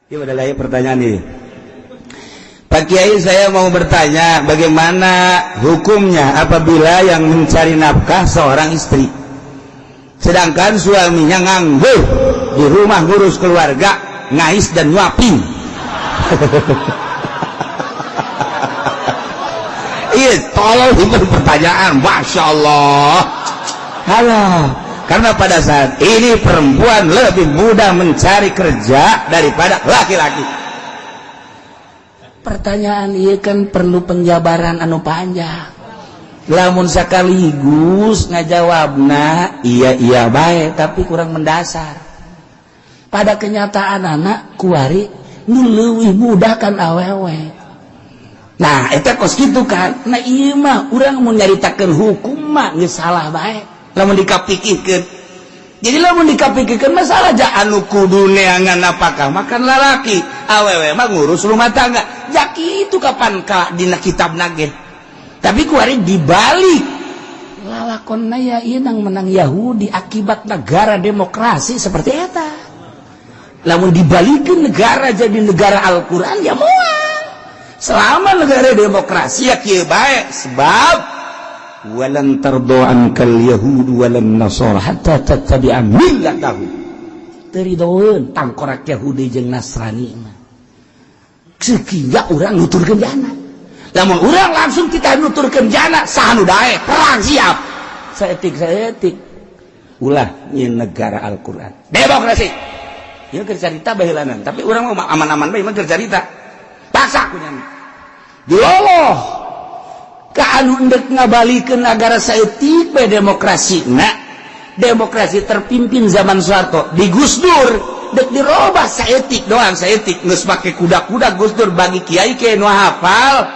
Ini ada lagi pertanyaan ini. Pak Kiai, saya mau bertanya, bagaimana hukumnya apabila yang mencari nafkah seorang istri, sedangkan suaminya nganggur di rumah ngurus keluarga, ngais dan nyuapin? Iya, tolong itu pertanyaan, masya Allah. Halah, karena pada saat ini perempuan lebih mudah mencari kerja daripada laki-laki. Pertanyaan iya kan perlu penjabaran anu panjang. Lamun sekaligus ngajawabna iya iya baik, tapi kurang mendasar. Pada kenyataan anak kuari nu leuwih mudah kan awewe. Nah, eta kos kitu kan. Nah, ieu mah urang mun nyaritakeun hukum mah geus salah bae lamun dikapikirkeun. Jadi lamun dikapikirkeun masalah ja anu kudu neangan apakah makan lalaki, awewe mah ngurus rumah tangga. Ja kitu kapan ka dina kitab nage. Tapi kuari dibalik lalakonna ya ieu nang menang Yahudi akibat negara demokrasi seperti eta. Lamun dibalikin negara jadi negara Al-Quran ya moal. Selama negara demokrasi ya kieu bae, sebab walan tardo ankal yahud walan nasara hatta tattabi'a millatahum. Teu ridoeun tangkorak Yahudi jeung Nasrani mah. Sehingga urang nuturkeun jana. Lamun urang langsung kita nuturkeun jana, saha nu daek perang siap. Saetik-saetik ulah nyeun negara Al-Qur'an. Demokrasi. Ieu keur carita baheulanan, tapi urang mah aman-aman bae mah keur carita. Paksa ku nyana. Diloloh ka anu endek ngabalikeun negara saeutik bae demokrasi. Nah, demokrasi terpimpin zaman Soeharto di Gus Dur dek dirobah saeutik doang, saeutik geus make kuda-kuda Gus Dur bagi kiai ke nu hafal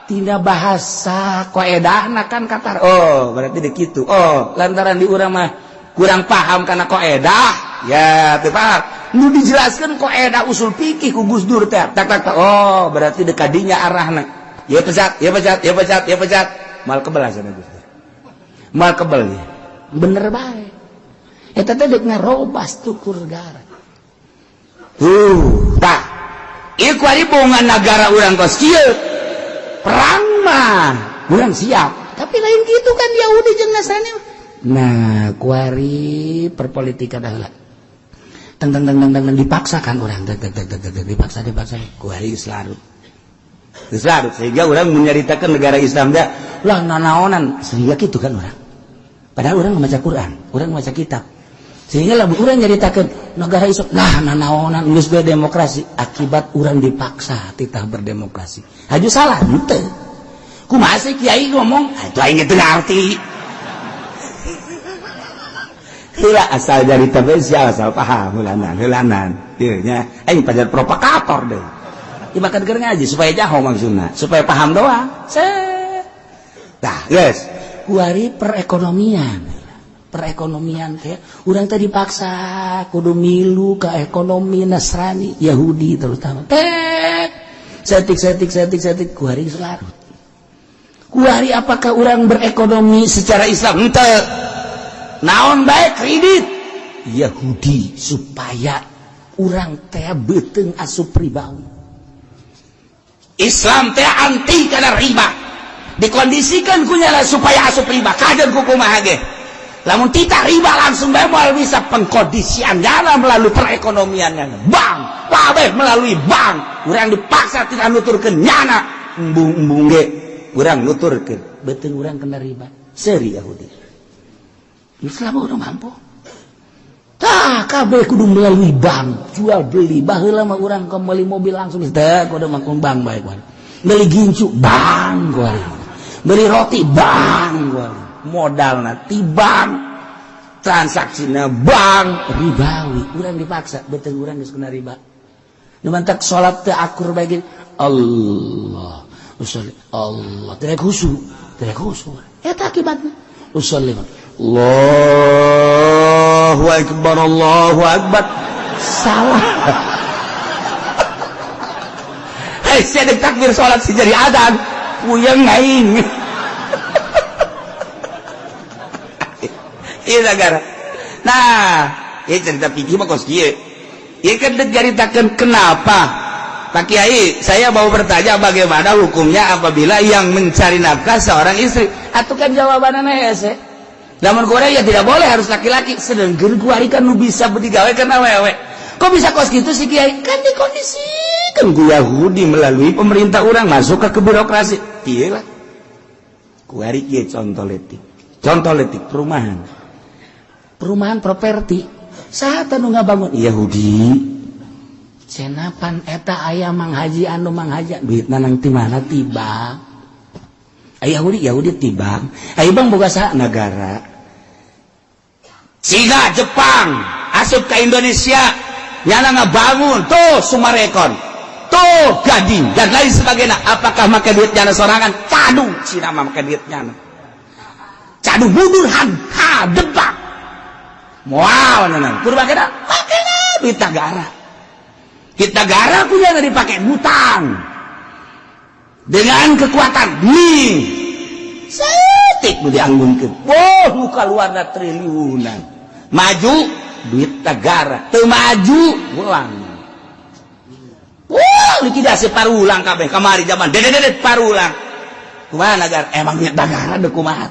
tina bahasa koedahna kan katar. Oh, berarti dek kitu. Oh, lantaran di urang mah kurang paham karena koedah ya teu paham. Nu dijelaskan koedah usul fikih ku Gus Dur teh tak tak tak. Oh, berarti dek kadinya arahna. Ya pecat, ya pecat, ya pecat, ya pecat. Mal kebel sana Gus Dur. Mal kebel ya. Bener bae. Eta teh dek ngarobah struktur negara. Tah. Ieu kuari bongan negara urang kos kieu. Perang mah urang siap. Tapi lain gitu kan Yahudi jeung Nasrani. Nah, kuari perpolitikan adalah teng teng teng teng teng dipaksakan orang teng teng teng teng teng dipaksa dipaksa kuari geus larut. Geus larut sehingga orang menyaritakan negara Islam dah lah nanaonan sehingga gitu kan orang. Padahal orang membaca Quran, orang membaca kitab. Sehingga lah orang nyaritakan negara Islam lah nanaonan geus bae demokrasi akibat orang dipaksa titah berdemokrasi. Haju salah henteu. Kumaha sih kiai ngomong? Atuh aing teu ngarti. Heula asal dari tapi asal paham heulanan heulanan. Ieu nya aing pajar provokator deh. Ya makan keur ngaji supaya jaho maksudna, supaya paham doang. Set. Tah, geus. Kuari perekonomian. Perekonomian teh urang teh dipaksa kudu milu ke ekonomi Nasrani, Yahudi terutama. Tek. Setik setik setik setik kuari geus larut. Kuari apakah orang berekonomi secara Islam? Henteu. Naon bae kredit Yahudi supaya urang teh beuteung asup ribawi. Islam teh anti kana riba. Dikondisikan kunyala supaya asup riba. Kajeun ku kumaha ge. Lamun tita riba langsung bae moal bisa pengkondisian jana melalui perekonomiannya. Bank, kabeh melalui bank. Urang dipaksa tidak nuturkeun nyana. Embung-embung ge urang nuturkeun. Beuteung urang kena riba. Seuri Yahudi. Islam udah mampu. Tah, kabeh kudu melalui bank, jual beli. Baheula mah urang meuli mobil langsung teh kudu mangkung bank bae kuari. Beli gincu bank kuari. Beli roti bank kuari. Modalna ti bank, transaksina bank, ribawi. Urang dipaksa, beuteung urang geus kena riba. Nu mantak salat teu akur bae gini. Allah, usolli Allah, teu khusyuk, teu khusyuk. Eta akibatna. Usolli Allahu akbar, Allahu akbar. Salah. Hei, sia dek takbir salat si jadi adzan. Puyeng aing. Ieu negara. Nah, ieu cerita fikih mah kos kieu. Ieu kan dek caritakeun kenapa. Pak Kiai, saya mau bertanya, bagaimana hukumnya apabila yang mencari nafkah seorang istri? Atau kan jawabannya hese. Namun Korea ya tidak boleh, harus laki-laki. Sedangkan kuari kan nu bisa digawe karena awewe. Kok bisa kos gitu sih, Kiai? Kan dikondisikan ku Yahudi melalui pemerintah orang masuk ke birokrasi. Iya lah. Kuari kieu contoh letik. Contoh letik perumahan. Perumahan properti. Saat anu ngabangun Yahudi. Cenapan eta aya Mang Haji, anu Mang Haji duit nanang ti mana, tiba Yahudi, Yahudi tibang. Ayo bang, boga saha? Negara. Siga Jepang asup ke Indonesia, nyana ngabangun tuh Summarecon, tuh Gading, dan lain sebagainya. Apakah make duit nyana sorangan? Cadu Cina mah make duit nyana. Cadu mundur han ha debak moal nyana kudu make make duit negara. Kita negara punya dipakai hutang dengan kekuatan nih setik nu dianggunkeun. Wah, nu kaluarna triliunan. Maju duit negara, teu maju ulang. Wah, likuidasi parulang kabeh. Kamari zaman dedet parulang. Kumaha negara? Emang duit negara deuk kumaha?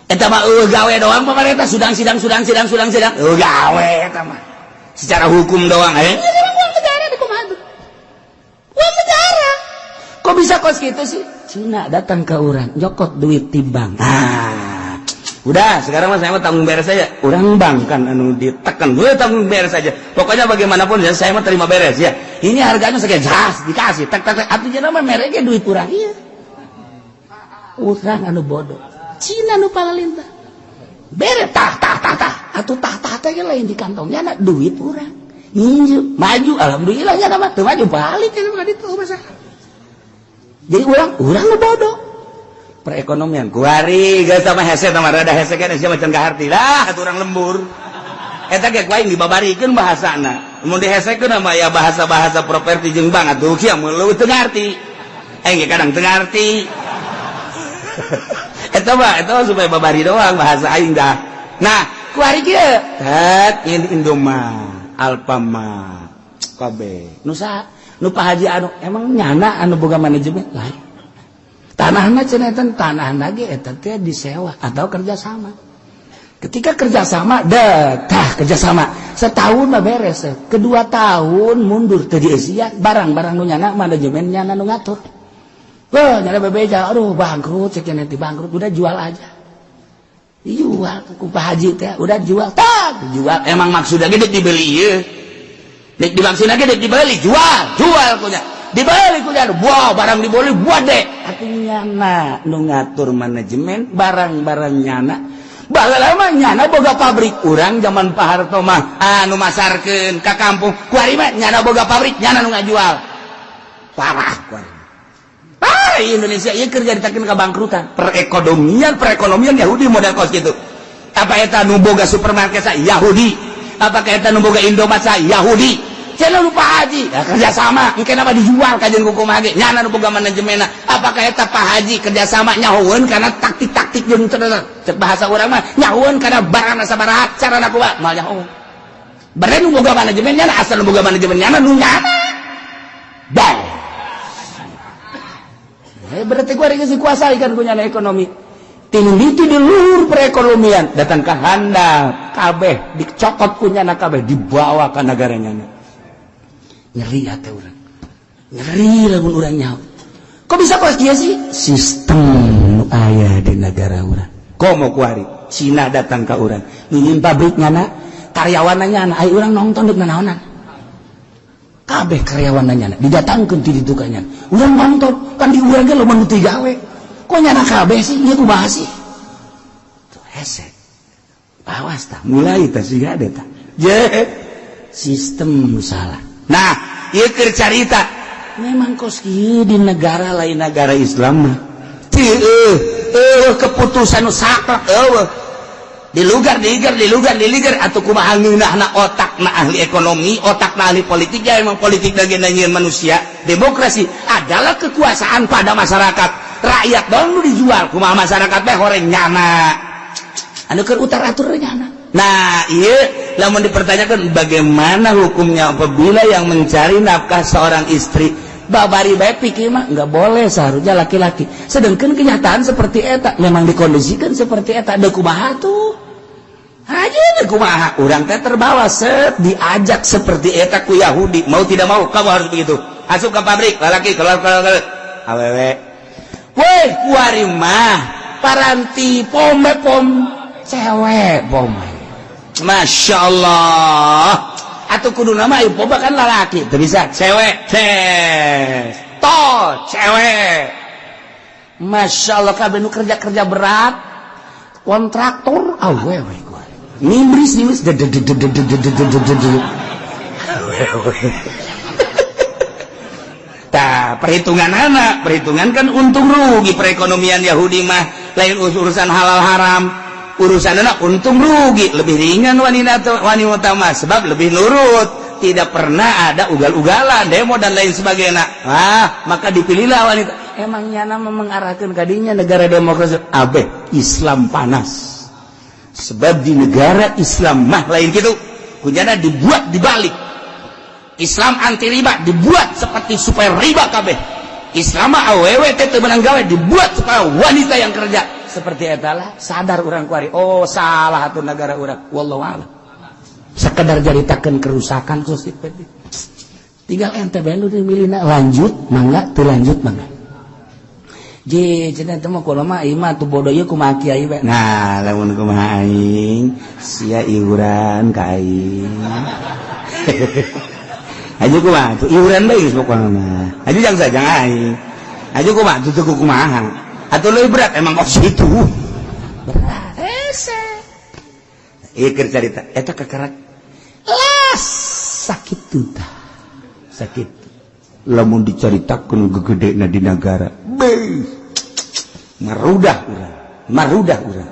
Eta mah eueuh gawe doang pemerintah, sidang sidang sidang sidang sidang sidang, eueuh gawe eta mah. Secara hukum doang eh. Uang negara deuk kumaha tuh? Uang negara. Kok bisa kos gitu sih? Cina datang ke orang, nyokot duit timbang. Ah, udah, sekarang mah saya mah tanggung beres saja. Orang bank kan anu ditekan, gue tanggung beres saja. Pokoknya bagaimanapun ya saya mah terima beres ya. Ini harganya sekian, jas dikasih. Tak tak tak. Artinya nama mereknya duit kurang iya. Urang anu bodoh. Cina nu palalintah. Bere tah tah tah tah. Atuh tah tah teh lain di kantongnya na duit urang. Nginju, maju alhamdulillah ya nama teu maju balik ya mah ditu masalah. Jadi urang urang nu bodoh. Perekonomian kuari geus sama hese sama rada hese kan sia macan kaharti lah atuh urang lembur. Eta ge ku aing dibabarikeun bahasana. Mun dihesekeun mah ya bahasa-bahasa properti jeung bank atuh kieu mun leuwih teu ngarti. Aing ge kadang teu ngarti. Eta mah supaya babari doang bahasa aing dah. Nah, kuari kieu tet Indomart, Alfamart, kabeh. Nu saha? Nu Pak Haji anu emang nyana anu boga manajemen lain. Tanahna cenah eta, tanahna ge eta teh disewa atau kerjasama. Ketika kerjasama, dah tah kerjasama setahun mah beres, kedua tahun mundur teu dieusian barang-barang nu nyana, manajemen nyana nu ngatur. Wah, nyana bebeja, aduh bangkrut, cek nanti bangkrut, udah jual aja. Dijual ku Pak Haji teh, udah jual, tak jual. Emang maksudnya gede dibeli ieu. Dek dimaksudna gede dibeli, jual, jual kunya. Dibeli kunya, wah barang dibeli buat deh. Artinya nyana nu ngatur manajemen barang-barang nyana. Baheula mah nyana boga pabrik, urang zaman Pak Harto mah anu masarkeun ka kampung. Kuari mah nyana boga pabrik, nyana nu ngajual. Parah kuari. Ah, Indonesia ieu keur caritakeun kabangkrutan. Perekonomian, perekonomian Yahudi model kos gitu. Apa eta nu boga supermarket sa Yahudi? Apakah eta nu boga Indomaret sa Yahudi? Cenah lupa haji, ya, kerjasama, engke nama dijual kajian kumaha ge, nyana nu boga manajemenna. Apakah eta Pak Haji kerjasama nyahoeun karena taktik-taktik jeung cek bahasa urang mah nyahoeun karena barang sabaraha carana kumaha moal nyahoeun. Berarti nu boga manajemen nyana, asal nu boga manajemen nyana nu nyana. Bah. Eh, berarti gua geus dikuasai kan ku nyana ekonomi. Tinu itu di luhur perekonomian datang ke handap kabeh dicokot punya kabeh dibawa ke negaranya. Nyeri hati urang, nyeri lamun urang nyaho kok bisa kos kieu sih sistem nu aya di negara urang. Komo kuari Cina datang ke urang nyieun pabrik nyana, karyawan nyana, ayo urang nonton deuk nanaonan. Kabeh karyawan nyana didatangkeun ti ditu ka nyana, urang nonton kan di urang ge loba nu teu gawe. Kok nyana kabeh sih, ieu kumaha sih? Tuh hese, awas tah, mulai tah siga ada tah je sistem salah. Nah, ieu keur carita memang kos kieu di negara lain, negara Islam mah teu eueuh keputusan nu saklek, eueuh dilugar diiger dilugar diliger atau kumaha ngeunahna otakna ahli ekonomi, otakna ahli politik. Ya emang politik lagi nyieun manusia. Demokrasi adalah kekuasaan pada masyarakat, rakyat dong nu dijual. Kumaha masyarakat teh horeng nyana anu keur utar atur nyana. Nah, ieu Lamun dipertanyakan bagaimana hukumnya apabila yang mencari nafkah seorang istri, babari bae pikir mah nggak boleh, seharusnya laki-laki. Sedangkan kenyataan seperti eta memang dikondisikan seperti eta, da kumaha tuh? Aja da kumaha? Urang teh terbawa set diajak seperti eta ku Yahudi, mau tidak mau kamu harus begitu. Asup ke pabrik, laki keluar keluar keluar. Awewe. Weh, kuari mah paranti pome pom cewek pome. Masya Allah. Atau kudu nama ibu kan lalaki, teu bisa cewek tes. Toh cewek. Masya Allah, kabeh nu kerja-kerja berat kontraktor awewe kuari. Nimbris nimbris awewe. Tah, perhitungan anak, perhitungan kan untung rugi perekonomian Yahudi mah lain urusan halal haram, urusan anak untung rugi. Lebih ringan wanita atau wanita mah sebab lebih nurut, tidak pernah ada ugal-ugalan, demo dan lain sebagainya. Ah, maka dipilihlah wanita. Emangnya nama mengarahkan kadinya negara demokrasi abe Islam panas. Sebab di negara Islam mah lain gitu. Kunyana dibuat dibalik. Islam anti riba dibuat seperti supaya riba kabeh. Islam mah awewe teh teu meunang gawe dibuat supaya wanita yang kerja. Seperti eta lah sadar urang kuari. Oh, salah atuh negara urang. Wallahu a'lam. Sekedar jaritakeun kerusakan sosial. Tinggal ente bae nu milihna, lanjut mangga, teu lanjut mangga. Je cenah teh mah kula mah ieu mah tuh bodoh ieu kumaha kiai bae. Nah, lamun kumaha aing sia iuran ka aing. Aju kumaha tuh iuran bae geus pokona mah. Aju jang sajang aing. Aju kumaha tuh teu kumaha. Atuh leuwih berat emang kos itu. Berat. Hese. Ieu keur carita eta kakarak las sakit tuh tah. Sakit. Lamun dicaritakeun gegedena di negara. Beuh. Marudah urang, marudah urang.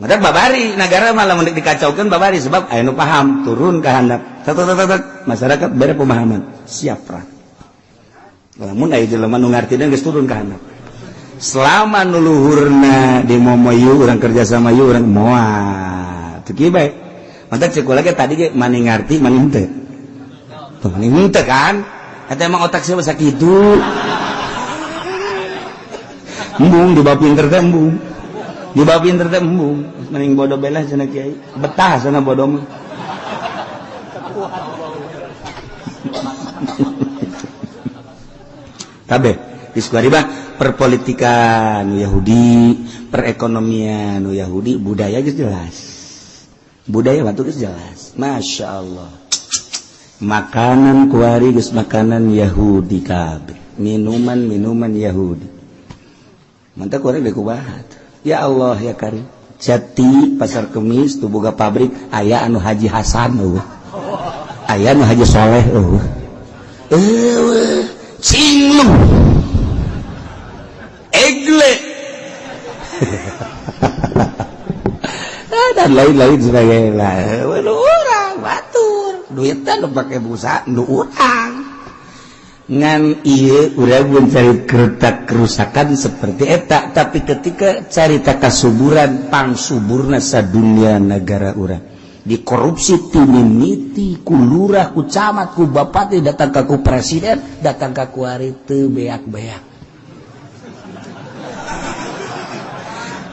Matak babari negara malah mun dikacaukeun babari sebab aya nu paham turun ke handap. Tek tek tek tek masyarakat bere pemahaman, siap perang. Lamun aya jelema nu ngartina geus turun ke handap. Selama nu luhurna di momo yeuh urang kerja sama yeuh urang moal. Teu kieu bae. Matak cek kula ge tadi ge mani ngarti mani henteu. Tuh mani henteu kan? Eta emang otak siapa sakitu. Embung di bawah pinter teh embung. Di bawah pinter teh embung. Mending bodoh belah cenah kiai. Betah sana bodoh mah. Kabeh di Sukaribah perpolitikan nu Yahudi, perekonomian nu Yahudi, budaya geus jelas. Budaya waktu geus jelas. Masya Allah. Makanan kuari geus makanan Yahudi kabeh. Minuman-minuman Yahudi. Mantap kuari geus kubahat. Ya Allah ya Karim. Jati Pasar Kemis tuh boga pabrik aya anu Haji Hasan eueuh. Aya anu Haji Soleh eueuh. Eueuh, cinglung. Egle. Dan lain-lain sebagainya. Nu urang batur. Duitna nu pake busa nu urang. Ngan ieu urang mencari kereta kerusakan seperti eta, tapi ketika carita kasuburan pangsuburna sadunia negara urang dikorupsi ti mimiti ku lurah ku camat ku bupati datang ka ku presiden datang ka kuari teu beak-beak.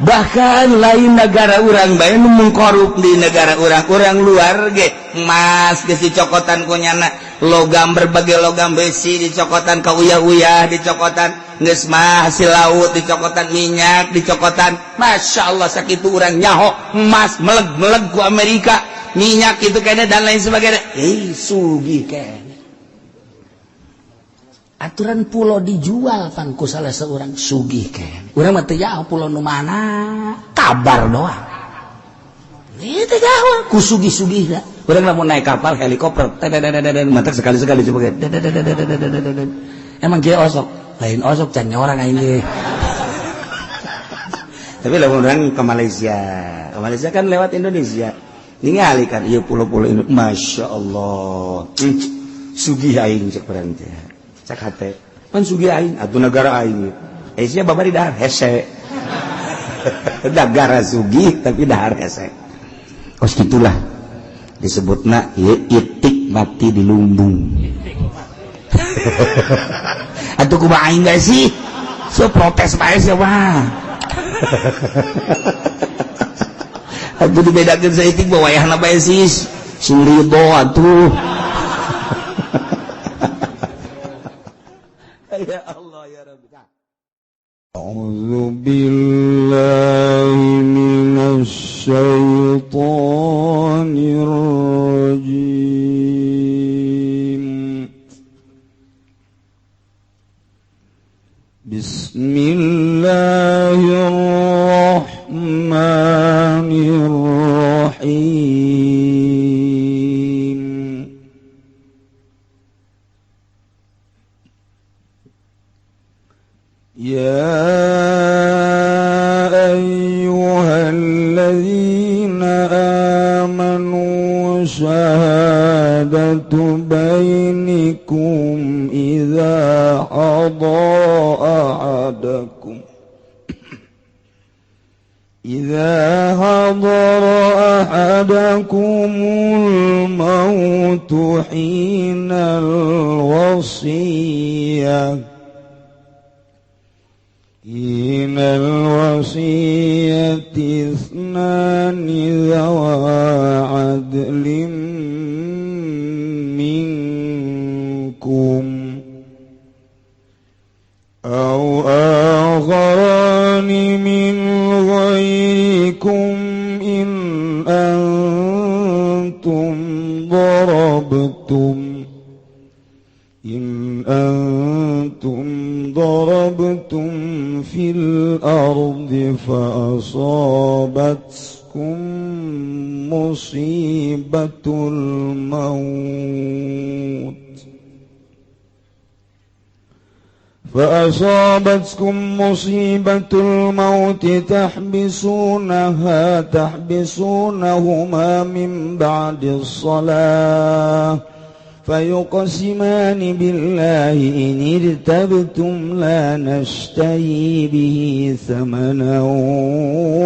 Bahkan lain negara urang bae nu mengkorup di negara urang, urang luar ge emas geus dicokotan ku nyana, logam berbagai logam besi dicokotan ka uyah-uyah dicokotan, geus mah hasil laut dicokotan, minyak dicokotan. Masya Allah sakitu urang nyaho emas meleg-meleg ku Amerika, minyak itu kayaknya dan lain sebagainya. Sugih kayaknya. Aturan pulau dijual pan ku salah seorang sugih kayaknya. Urang mah teu jauh pulau nu mana, kabar doang. Ieu teh jauh ku sugih-sugihna. Urang lamun naik kapal helikopter, matak sekali-sekali coba Emang kieu osok, lain osok can nyorang aing ge. Tapi lamun urang ke Malaysia kan lewat Indonesia. Ningali kan ieu pulau-pulau Indonesia, Masya Allah. Sugih aing cek urang teh. Cek hate. Pan sugih aing atuh negara aing. Sia babari dahar hese. Negara sugih tapi dahar hese. Kos gitulah. Disebutna ieu itik mati di lumbung. Atuh kumaha aing geus sih? So protes bae sia mah. Atuh dibedakeun saeutik bawa wayahna bae sih. Sing ridho atuh. Ya Allah ya Rabbi. A'udzu billahi minasy syaithanir rajim. Bismillahirrahmanirrahim. Ya ayyuhalladzina amanu syahadatu bainikum idza hadara ahadakum idza hadara ahadakumul mautu hinal wasiyah Inal wasiyati ithnani dhawa adlim minkum aw akharani min ghairikum in antum darabtum fil ardi fa asabatkum musibatul maut فأصابتكم مصيبة الموت تحبسونهما من بعد الصلاة فيقسمان بالله إن ارتبتم لا نشتري به ثمنا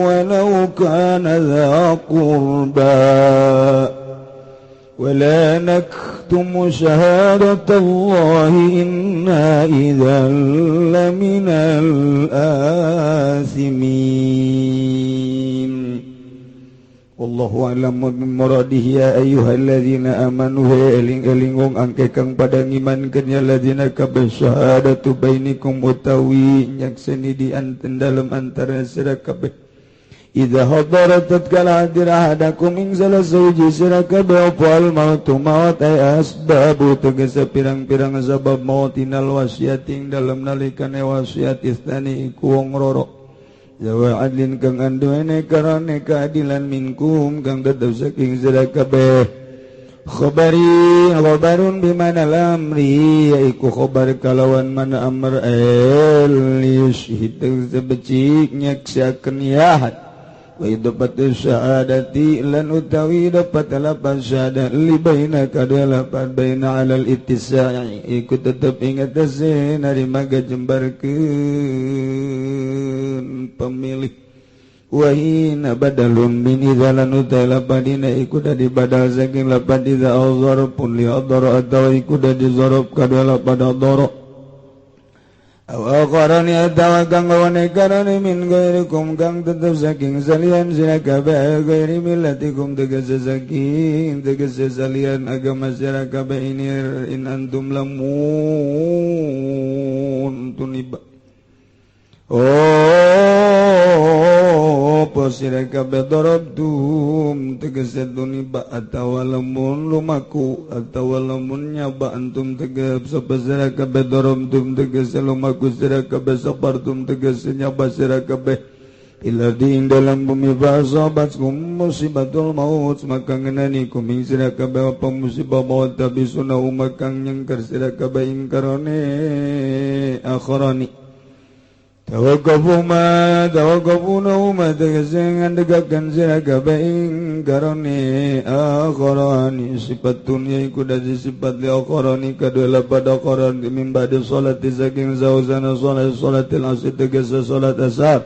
ولو كان ذا قربى ولا نكتم شهادة الله إنا إذا لمن الآثمين. Wallahu a'lam bimuradihi. Ya ayyuhalladzina amanu eling-eling wong angke kang pada ngimankeun ya ladzina kabeh syahadatu bainikum utawi nyakseni di anten dalem antara sira kabeh. Idza hadarat tatkala hadir ahadakum ing salah sahiji sira kabeh apa al mautu maut ay asbabu tegese pirang-pirang sabab maut inal wasiat ing dalem nalikane wasiat istani iku wong roro Jawa adlin kang anduene karane keadilan minkum kang tetep saking sira kabeh. Khabari khabarun bimana lamri yaiku khabar kalawan mana amr el yushhid becik nyaksiakeun yahat wa idapat syahadati lan utawi dapat lapan syahadat li baina kadalapan baina alal ittisa'i iku tetep ingat tase narima gajembarkeun pemilih wahina badalun min idza lan utai lapan dina iku dadi badal saking lapan idza azarpun li adara atawa iku dadi zarab kadalapan adara aw akharani atawa kang gawane karane min ghairikum kang tetep saking salian sira kabeh ghairi millatikum tegese saking tegese salian agama sira kabeh ini in antum lamun tuniba. Oh apa sira kabeh darabtum tegese tuniba atawa lamun lumaku atawa lamun nyaba antum tegese sapa sira kabeh darabtum tegese lumaku sira kabeh sabartum tegese nyaba sira kabeh ila di dalam bumi fasabatkum musibatul maut maka ngenani kum ing sira kabeh apa musibah maut tabisuna umakang nyengker sira kabeh ingkarone akharani tawaqafu ma tawaqafuna ma tegese ngandegaken sira kabeh ing karone akharani sifat dunya iku dadi sifat li akharani kadua pada akharan min ba'di salati saking zauzana salat salatil asr tegese salat asar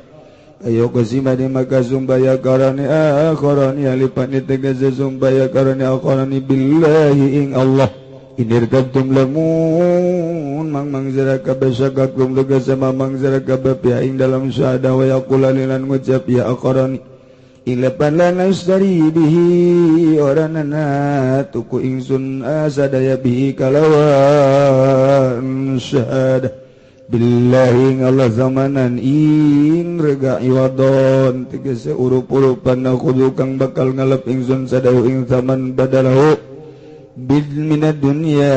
Ayo kasima di maka sumpah karani akharani alipani tegese sumpah ya karani akharani billahi ing Allah inirtabtum lamun mang mangzara kabeh sakakum tegese mangzara kabeh ya ing dalam syahadah wa yaqula lilan ngucap ya akharani ilapan lan nastari bihi oranana tuku ingsun asadaya bihi kalawan syahadah billahi Allah zamanan in rega iwadon tegese urup-urupan nakhudhu kang bakal ngalap ingsun sadahu ing zaman badalahu bil minad dunya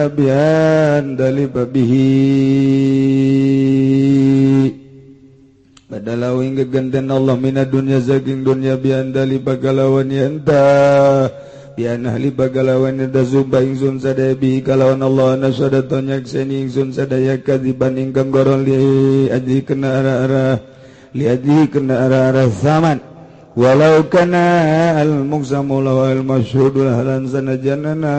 bian daliba bihi badalahu ing gegenten Allah minad dunya saking dunya bian daliba kalawan yanta bian ahli bagalawan da zumba ingsun sadaya bihi kalawan Allah nasadata nyakseni ingsun sadaya kadziban ingkang goron li ajli kena arah-arah li ajli kena arah-arah zaman walau kana al muqsamu lahu al masyhudul halan sanajanana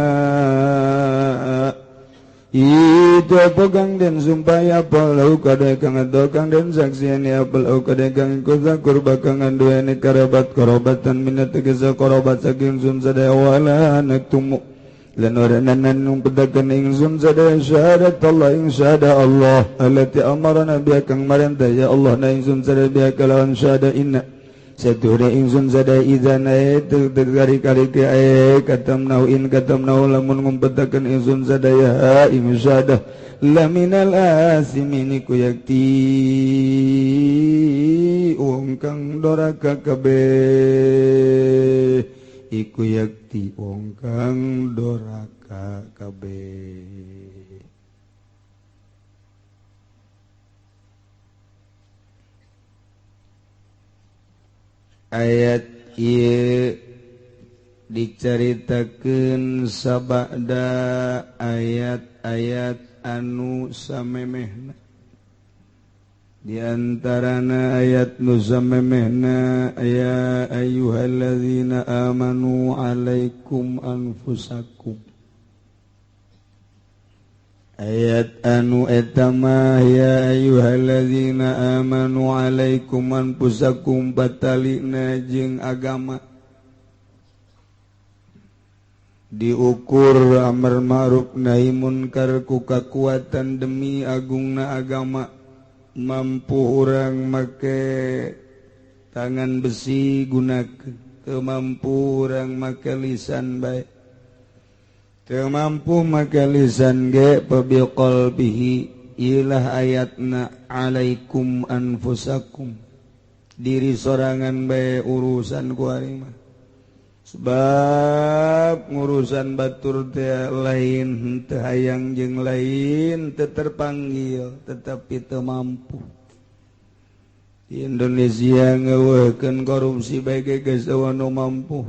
itu pegang dan sumpah ya lau kada kang adokang dan saksian ya lau kada kang kuzakur bakangan duweni karabat korobatan minat tegesa korobat saking sun sadaya wala naktumu lan oranan nung pedakan ingsun sadaya syahadat Allah ing syahadah Allah allati amarna biha kang marentah ya Allah na ingsun sadaya biha kalawan syahadah inna sature ingsun sadaya idzan ayat tegari-kari ke ayat katamnau in katamnau lamun ngumpetakeun ingsun sadaya ing syahadah laminal asimin ku yakti wong kang doraka kabeh iku yakti wong kang doraka kabeh. Ayat ieu dicaritakeun sabada ayat-ayat anu samemehna. Di antarana ayat nu samemehna ya ayyuhallazina amanu alaikum anfusakum. Ayat anu eta mah ya ayyuhallazina amanu alaikum anfusakum batalina jeung agama diukur amar ma'ruf nahi munkar ku kakuatan demi agungna agama mampu urang make tangan besi gunakeun teu mampu urang make lisan bae teu mampu make lisan ge pabil qalbihi ilah ayatna alaikum anfusakum diri sorangan bae urusan ku ari mah sebab ngurusan batur teh lain teu hayang jeung lain teu terpanggil tetapi teu mampu. Di Indonesia ngeuweuhkeun korupsi bae ge geus eueuh nu mampu.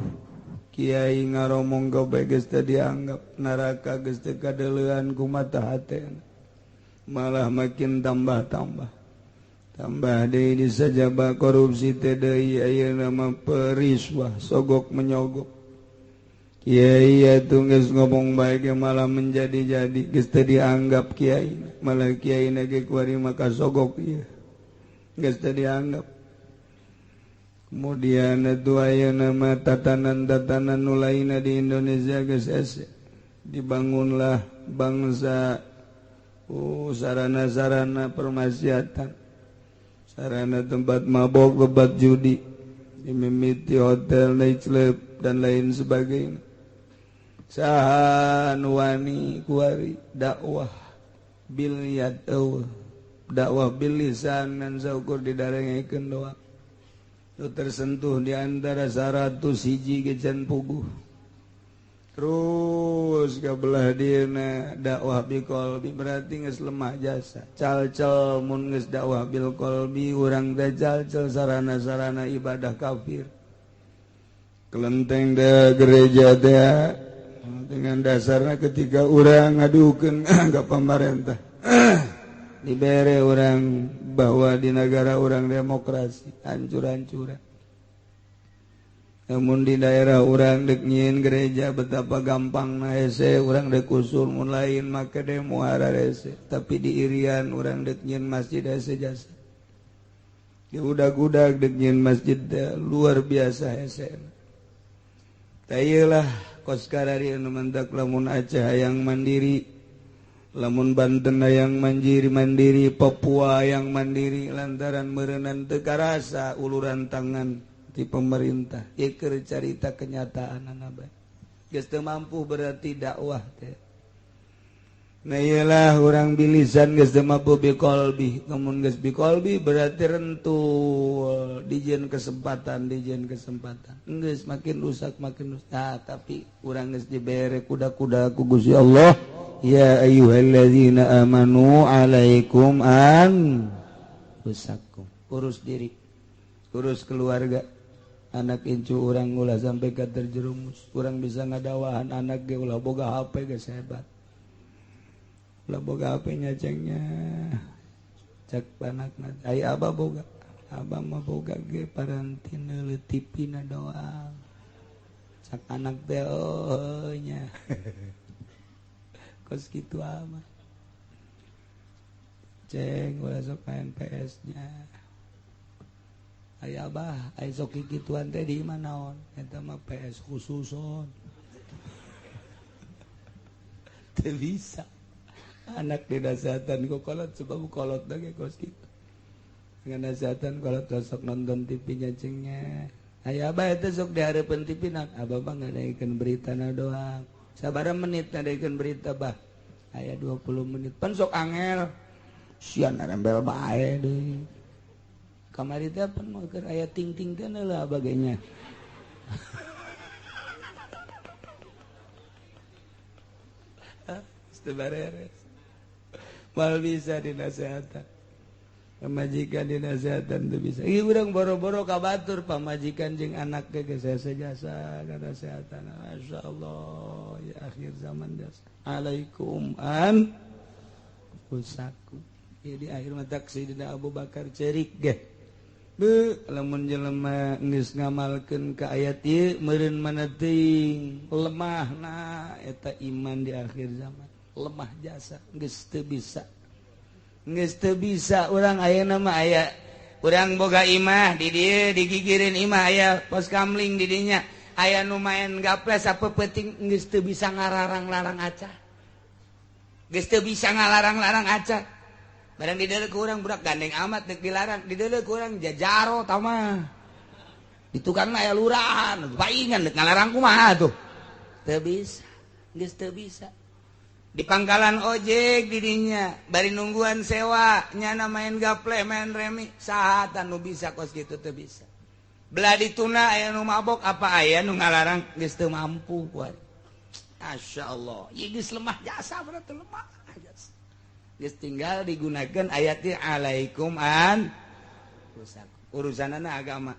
Kiai ngaromong kabeh geus teu dianggap neraka geus teu kadeleuan ku mata hatena malah makin tambah-tambah tambah deui disajaba korupsi teh deui ayeuna mah periswah sogok menyogok. Kiai atuh geus ngomong bae ge malah menjadi-jadi geus teu dianggap kiai malah kiai na ge kuari maka sogok ieu geus teu dianggap. Kemudian itu ayeuna mah tatanan-tatanan nu lainna di Indonesia geus hese. Dibangunlah bangsa sarana-sarana permaksiatan, sarana tempat mabok, tempat judi, dimimiti hotel, nightclub dan lain sebagainya. Saha nu wani kuari dakwah bil yad eueuh, dakwah bil lisan ngan saukur didarengekeun doang. Tersentuh di antara 101 gecan puguh. Terus kabelah dieuna dakwah bil qalbi berarti geus lemah jasa. Cal-cal mun geus dakwah bil qalbi urang teh cal-cal sarana-sarana ibadah kafir. Kelenteng teh gereja teh dengan dasarna ketika urang ngadukeun ka pamarentah dibere orang bahwa di negara orang demokrasi hancur-hancuran. Namun di daerah orang dek nyieun gereja betapa gampang na hese urang dek usul mun lain make demo hararese. Tapi di Irian orang dek nyieun masjid hese jasa. Diudag-udag dek nyieun masjid teh luar biasa hese. Tah ieu lah kos karari anu mantak lamun Aceh hayang mandiri, lamun Banten hayang mandiri, mandiri Papua hayang mandiri lantaran meureunan teu karasa uluran tangan ti pemerintah. Ieu keur carita kenyataanana bae. Geus teu mampu berarti dakwah teh. Nah iyalah orang bilisan geus teu mampu biqalbi, lamun geus biqalbi berarti rentul, dijieun kesempatan, dijieun kesempatan. Geus makin rusak makin rusak. Nah, tapi urang geus dibere kuda-kuda ku Gusti Allah. Ya ayyuhallazina amanu alaikum anfusakum. Urus diri, urus keluarga. Anak incu urang ulah sampai ka terjerumus. Urang bisa ngadawahan anak ge ulah boga HP geus hebat. Ulah boga HP nya cengnya. Cek anakna, ai abah boga. Abah mah boga ge parantina TV na doang. Cek anak teh oh nya. Kos kitu amat. Ceng ulah sok main PS nya. Ai abah, ai sok kikituan teh di imah naon? Eta mah PS khususon. Teu bisa. Anak dinasehatan ku kolot sebab kolot lagi kos kitu. Nganasehatan kolot sok nonton TV nya cengnya. Ai abah eta sok dihareupeun TV na, abah mah ngadaikeun beritana doang. Sabaraha menit ngadaikeun berita bah? Aya 20 menit. Pan sok angel. Sian rembel bae deui. Kamari teh pan mah keur aya ting-ting teh lah bagainya. Teu bareres. Mal bisa dinasehatan. Pamajikan dinasehatan teu bisa. Ieu urang boro-boro ka batur pamajikan jeung anak ge geus hese jasa nasehatan. Masyaallah ya akhir zaman jasa. Alaikum an usaku. Ieu di akhir mah Sayyidina Abu Bakar cerik ge. Beuh lamun jelema geus ngamalkeun ka ayat ieu meureun mana teuing lemahna eta iman di akhir zaman. Lemah jasa geus teu bisa. Geus teu bisa urang ayeuna mah aya urang boga imah di dieu digigireun imah aya pos kamling di dinya aya nu maen gaples sapeupeting geus teu bisa ngalarang-larang aca. Geus teu bisa ngalarang-larang aca. Barang di dieu ku urang budak gandeng amat deuk dilarang, di dieu ku urang jajaro tah mah. Di tukangna aya lurahan, paingan deuk ngalarang kumaha tuh. Teu bisa, geus teu bisa. Di pangkalan ojek didinya bari nungguan sewa nyana main gaple main remi saha nu bisa kos kitu teu bisa. Belah dituna aya nu mabok apa aya nu ngalarang geus teu mampu kuat. Masyaallah, ieu geus lemah jasa berarti lemah jasa. Geus tinggal digunakeun ayat ieu alaikum an urusanana agama.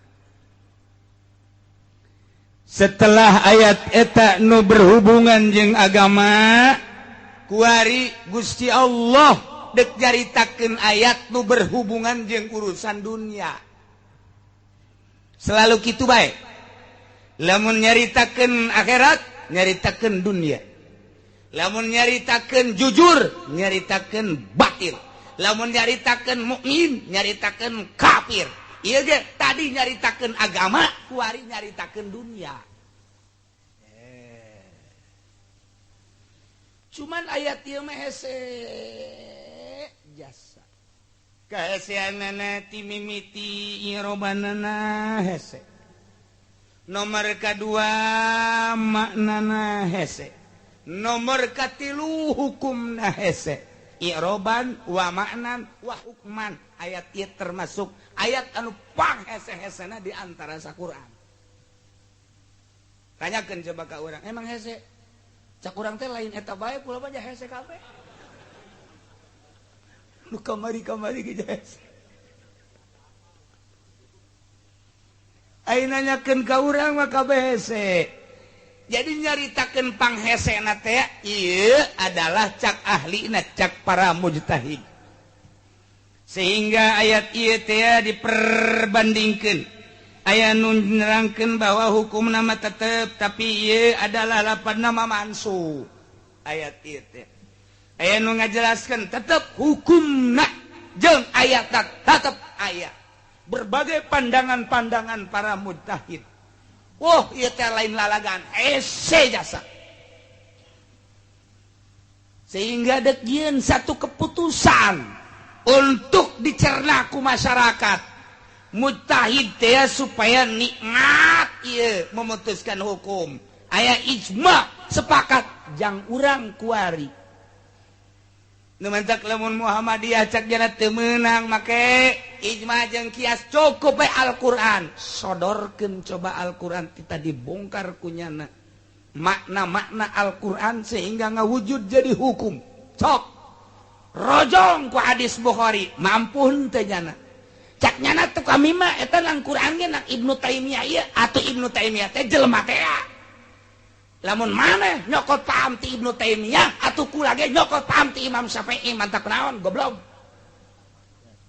Setelah ayat eta nu berhubungan jeung agama kuari Gusti Allah dek nyaritakeun ayat nu berhubungan jeung urusan dunia. Selalu kitu bae. Lamun nyaritakeun akhirat, nyaritakeun dunia. Lamun nyaritakeun jujur, nyaritakeun batil. Lamun nyaritakeun mukmin, nyaritakeun kafir. Ieu ge tadi nyaritakeun agama, kuari nyaritakeun dunia. Cuman ayat ieu mah hese jasa. Kaheseanana ti mimiti irobanana hese. Nomor kadua maknana hese. Nomor katilu hukumna hese. Iroban wa maknan wa hukman. Ayat ieu termasuk ayat anu pang hese-hesena di antara saquran. Tanyakeun coba ka urang, emang hese? Cak urang teh lain eta bae kula mah hese kabeh. Nu kamari-kamari ge hese. Ai nanyakeun ka urang mah kabeh hese. Jadi nyaritakeun panghesena teh ieu adalah cak ahlina, cak para mujtahid. Sehingga ayat ieu teh diperbandingkeun. Aya nu nerangkeun bahwa hukum nama tetep tapi ieu adalah lapan nama mansuh. Ayat ieu teh. Aya nu ngajelaskeun tetep hukumna jeung ayat tetep aya. Berbagai pandangan-pandangan para mujtahid. Wah, ieu teh lain lalagan, ese jasa. Sehingga dek jieun satu keputusan untuk dicerna ku masyarakat. Mujtahid teh supaya nikmat ieu memutuskan hukum. Aya ijma sepakat jang urang kuari. Nu mantak lamun Muhammadiyah cak jana teu meunang make ijma jeung kias, cukup bae Al-Qur'an. Sodorkeun coba Al-Qur'an kita dibongkar kunyana. Makna-makna Al-Qur'an sehingga ngawujud jadi hukum. Cok. Rojong ku hadis Bukhari, mampu henteu nyana. Cak nyana tuh kami mah eta nang Qur'an ge nang Ibnu Taimiyah ieu atuh Ibnu Taimiyah teh jelema teh. Lamun maneh nyokot paham ti Ibnu Taimiyah atuh kula ge nyokot paham ti Imam Syafi'i, mantap naon goblok.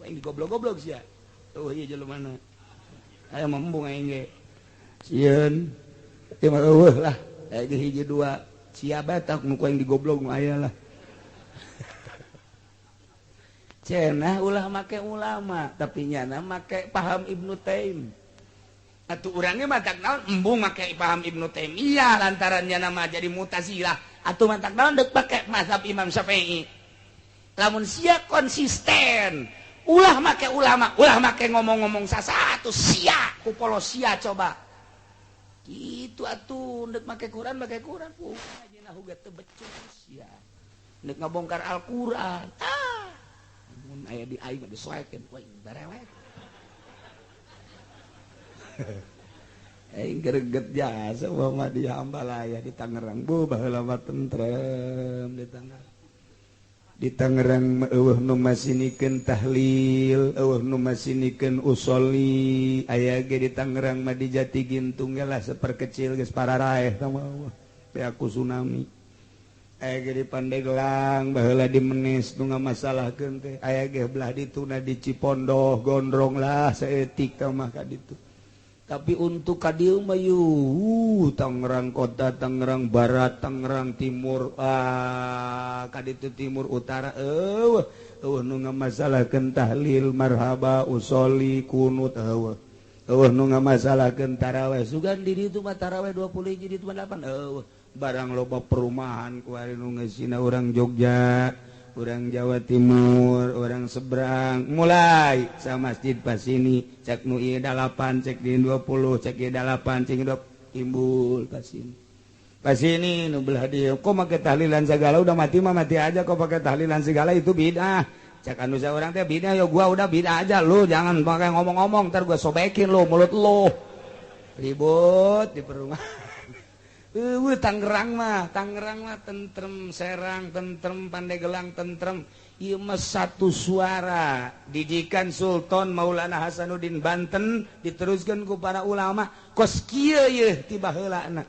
Aing goblok-goblok sia. Oh ieu jelema mana. Aya membung aing ge. Sieun. Ieu mah eueuh lah. Aya ge hiji dua. Sia bae tak nu ku aing digoblok nu aya lah. Cenah ulah make ulama, tapi nyana make paham Ibnu Taimiyah. Atuh urangnya matak naon embung make paham Ibnu Taimiyah lantaran nyana mah jadi Mu'tazilah. Atuh matak naon deuk make mazhab Imam Syafi'i. Lamun sia konsisten, ulah make ulama, ulah make ngomong-ngomong sasatu sia, ku polo sia coba. Kitu atuh deuk make Quran, make Quran. Ngajina huga teu becus sia. Deuk ngabongkar Al-Qur'an. Ah. Mun aya di aing mah disoekeun, we barewek. Aing greget jasa Muhammadiyah Ambalaya di Tangerang. Bu baheula mah tentrem di Tangerang. Di Tangerang eueuh nu masinikeun tahlil, eueuh nu masinikeun usoli. Aya ge di Tangerang mah di Jati Gintung ge lah seperkecil geus pararaeh tah mah. Beaku tsunami. Aya ge di Pandeglang baheula di Menes nu ngamasalahkeun teh. Aya ge belah dituna di Cipondoh gondrong lah saeutik tah mah ka ditu. Tapi untuk ka dieu mah Tangerang Kota, Tangerang Barat, Tangerang Timur, ka ditu Timur Utara, eueuh eueuh nu ngamasalahkeun tahlil, marhaba, usoli, kunut, eueuh. Eueuh nu ngamasalahkeun taraweh, sugan di ditu mah taraweh 20 hiji di ditu mah 8, eueuh. Barang loba perumahan ku ari nu ngeusina urang Jogja, urang Jawa Timur, orang seberang, mulai sama masjid pas ini, cek nu ieu 8, cek di 20, cek ieu 8, cek 20, timbul pas ini. Pas ini nu belah dieu, kok make tahlilan segala, udah mati mah mati aja, kok pakai tahlilan segala itu bid'ah. Cek anu saurang teh bid'ah, ya gua udah bid'ah aja, lu jangan pakai ngomong-ngomong, ntar gua sobekin lu mulut lu. Ribut di perumahan. Tangerang mah, Tangerang mah tentrem, Serang tentrem, Pandeglang tentrem. Ieu mah satu suara. Didikan Sultan Maulana Hasanuddin Banten diteruskan ku para ulama. Kos kieu yeuh ti baheulana.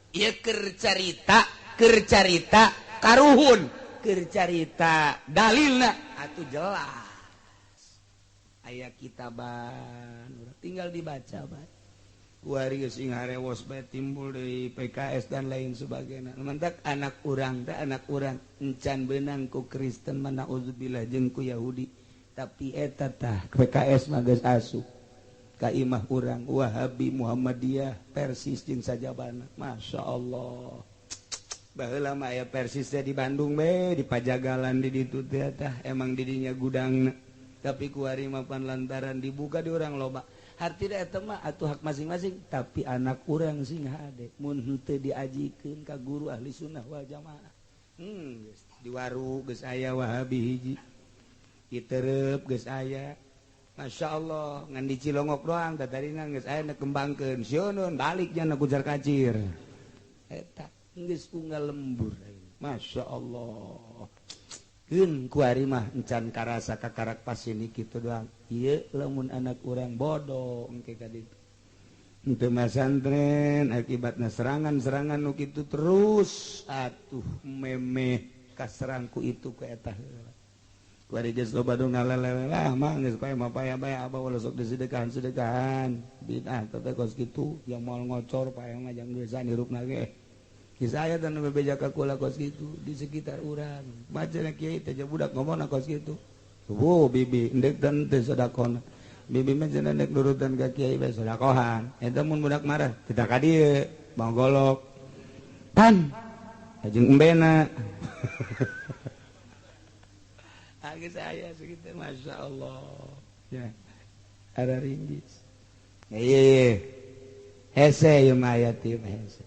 Ieu keur carita karuhun, keur carita dalilna atuh jelas. Aya kitaban, tinggal dibaca bae. Kuari sing harewos bae timbul dari PKS dan lain sebagainya. Mantak anak urang teh anak urang encan beunang ku Kristen mana auzubillah jeung ku Yahudi. Tapi eta tah PKS mah geus asup ka imah urang Wahabi Muhammadiyah Persis jeung sajabana. Masya Allah. Baheula mah aya Persis teh di Bandung be di Pajagalan di ditu teh tah emang didinya gudangna. Tapi kuari mah pan lantaran dibuka di urang loba. Hartina eta mah atuh hak masing-masing, tapi anak urang sing hade mun henteu diajikeun ka guru ahli sunnah wal jamaah. Geus di Waru geus aya Wahabi hiji. Diterep geus aya. Masya Allah, ngan di Cilongok doang tah tadina geus aya nu kembangkeun. Sieun balik nya kucar kacir. Eta geus unggal lembur. Masya Allah. Keun kuari mah encan karasa kakarak pasini kitu doang. Ieu lamun anak urang bodoh engke ka ditu. Henteu masantren akibatna serangan-serangan nu kitu terus atuh memeh kaserangku itu ku eta heula. Kuari geus loba nu ngalelele lah mah geus pae mah paya bae abah ulah sok disedekahan-sedekahan. Bid'ah teh kos kitu yang moal ngocor pae mah jang geusan hirupna ge. Kisah aya dan bebeja ka kula kos kitu di sekitar urang. Baca kiai teh budak ngomongna kos kitu. Subuh bibi endek dan teh sedakona. Bibi mah cenah nek nurutan ka kiai bae sodakohan. Eta mun budak marah, teu ka dieu, bawa golok. Pan jeung embena. Geus aya sakitu masyaallah. Ya. Ara ringgis. Ieu hese ieu mah ayat ieu mah hese.